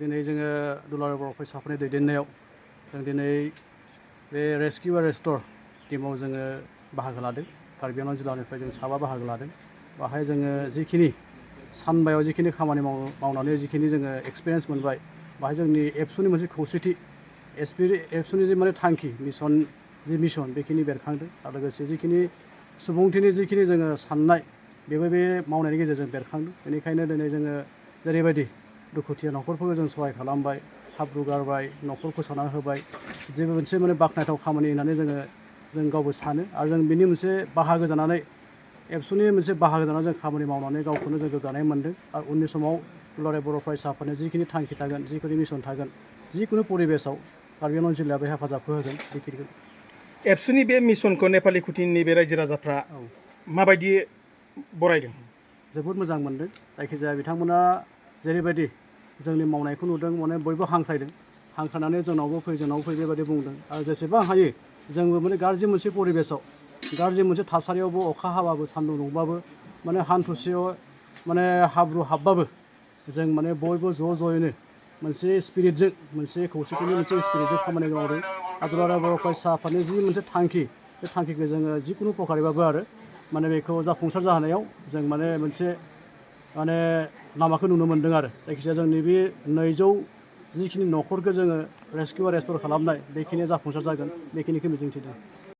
दिनै जोङो दुलाराय बर' फरायसाफोरनि दैदेननायाव जों दिनै बे रेस्किउ आरो रेस्ट'र टीमाव जोङो बाहागो लादों। कार्बि आंलं जिल्लानिफ्राय जों 7 बाहागो लादों। बाहाय जोङो जिखिनि सानबायाव जिखिनि खामानि मावनानै जिखिनि जोङो एक्सपिरियेन्स मोनबाय, बाहाय जोंनि एबसुनि मोनसे खौसेथि एबसुनि जे माने थांखि मिशन बेखिनि बेरखांदों आरो लोगोसे जिखिनि सुबुंथिनि जिखिनि जोङो साननाय बेबो बे मावनायनि गेजेरजों बेरखांदों। बेनिखायनो दिनै जोङो जेरैबायदि दुखुथिया न'खरफोरखौ जों सहाय खालामबाय, हाब्रु गारबाय, न'खर फोसाबना होबाय, जेबो मोनसे माने बाख्नायथाव खामानि होननानै जों गावबो सानो आरो जों बिनि मोनसे बाहागो जानानै एबसुनि मोनसे बाहागो जानानै जों खामानि मावनानै गावखौनो जों गोग्गानाय मोनदों आरो उननि समाव दुलाराय बर' फरायसाफोरनो जिखिनि थांखि थागोन, जिखिनि मिशन थागोन, जिखुनु परिबेसाव कार्बि आंलं जिल्लायाबो हेफाजाबखौ होगोन बेखिनिखौ। एबसुनि बे मिशनखौ नेपालि कुटिनि बे रायजो राजाफ्रा माबायदि बरायदों? जोबोद मोजां मोनदों। जायखिजाया बिथांमोना जेरैबायदि जोंनि मावनायखौ नुदों, माने बयबो हांख्रायदों। हांख्रायनानै जोंनावबो फै बेबायदि बुंदों आरो जेसेबां हायो जोंबो माने गाज्रि मोनसे परिबेसाव, गाज्रि मोनसे थासारियावबो, अखा हाबाबो, सान्दुं दुंबाबो, माने हान्थुसेयाव माने हाब्रु हाबबाबो जों माने बयबो ज'यैनो मोनसे स्पिरिटजों, मोनसे खौसेथिनि मोनसे स्पिरिटजों खामानि मावदों। दुलाराय बर' फरायसा आफादनि जि मोनसे थांखि, बे थांखिखौ जोङो जिकुनु प्रकारेबाबो आरो माने बेखौ जाफुंसार जाहोनायाव जों माने मोनसे माने लामाखौ नुनो मोन्दों आरो। जायखिजाया जोंनि बे 200 जिखिनि न'खरखौ जोङो रेस्किउ आरो रेस्ट'र खालामनाय, बेखिनिया जाफुंसार जागोन बेखिनिखौ मिजिंथिदों।